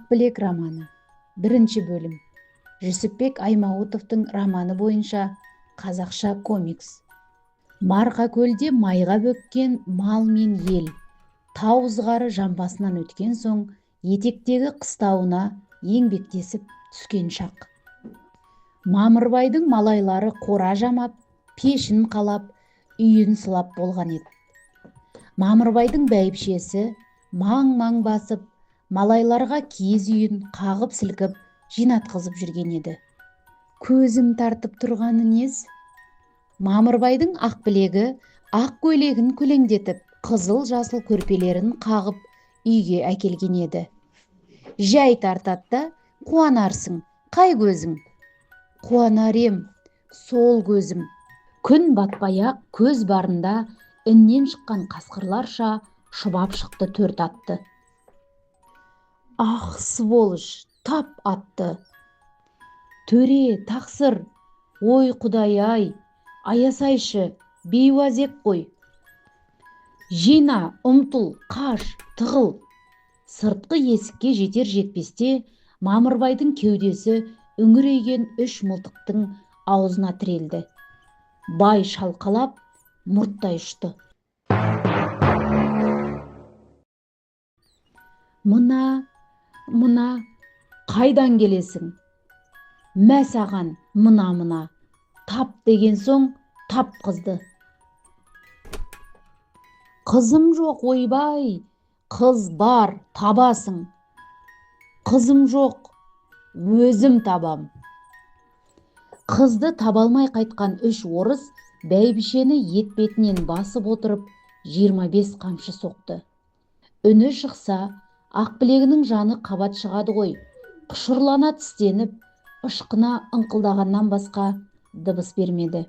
Ақбілек романы. Бірінші бөлім. Жүсіпбек Аймауытовтың романы бойынша қазақша комикс. Марқакөлде майға бөккен мал мен ел, тау ызғары жамбасынан өткен соң етектегі қыстауына еңбектесіп түскен шақ. Мамырбайдың малайлары қора жамап, пешін қалап, үйін сылап болған еді. Мамырбайдың бәйбішесі маң-маң басып, малайларға киіз үйін қағып-сілкіп жинатқызып жүрген еді. Көзім тартып тұрғаны нес? Мамырбайдың ақ білегі ақ көйлегін көлеңдетіп, қызыл-жасыл көрпелерін қағып үйге әкелген еді. Жай тартады да, қуанарсың, қай көзің? Қуанар ем, сол көзім. Күн батпай-ақ көз барында іннен шыққан қасқырларша шұбап шықты төрт атты. Ах, сволочь, тап атты. Төре, тақсыр, ой құдай-ай, аясайшы, бейуазек қой. Жина, ұмтыл, қаш, тығыл. Сыртқы есікке жетер жетпесте Мамырбайдың кеудесі үңірейген үш мылтықтың аузына тірелді. Бай шалқалап, мұрттай ұшты. Мына, мына, қайдан келесің? Мә саған, мына, мына. Тап деген соң, тап қызды. Қызым жоқ, ойбай, қыз бар, табасың. Қызым жоқ, өзім табам. Қызды таба алмай қайтқан үш орыс бәйбішені етбетінен басып отырып 25 қамшы соқты. Үні шықса, Ақбілегінің жаны қабат шығады ғой. Құшырлана тістеніп, ышқына ыңқылдағаннан басқа дыбыс бермеді.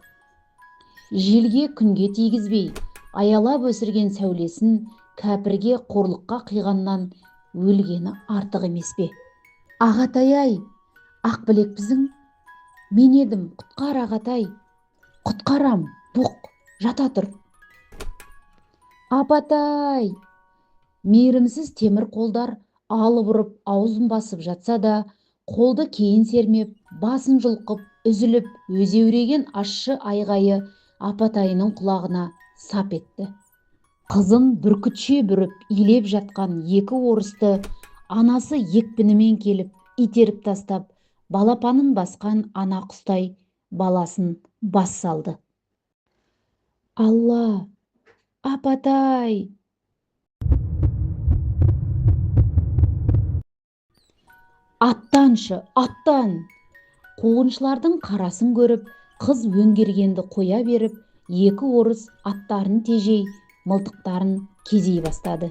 Желге күнге тигізбей, аялап өсірген сәулесін кәпірге қорлыққа қиғаннан өлгені артық емес пе? Ағатай-ай, Ақбілекпісің? Мен едім, құтқар ағатай. Құтқарам, бұқ, жата тұр. Апатай! Мейірімсіз темір қолдар алып ұрып аузын басып жатса да, қолды кейін сермеп, басын жұлқып, үзіліп, өзеуреген ащы айғайы апатайының құлағына сап етті. Қызын бүркітше бүріп, илеп жатқан екі орысты анасы екпінімен келіп, итеріп тастап, балапанын басқан ана құстай баласын бас салды. Алла, апатай! Аттаншы, аттан! Қуғыншылардың қарасын көріп, қыз өңгергенді қоя беріп, екі орыс аттарын тежей, мылтықтарын кезей бастады.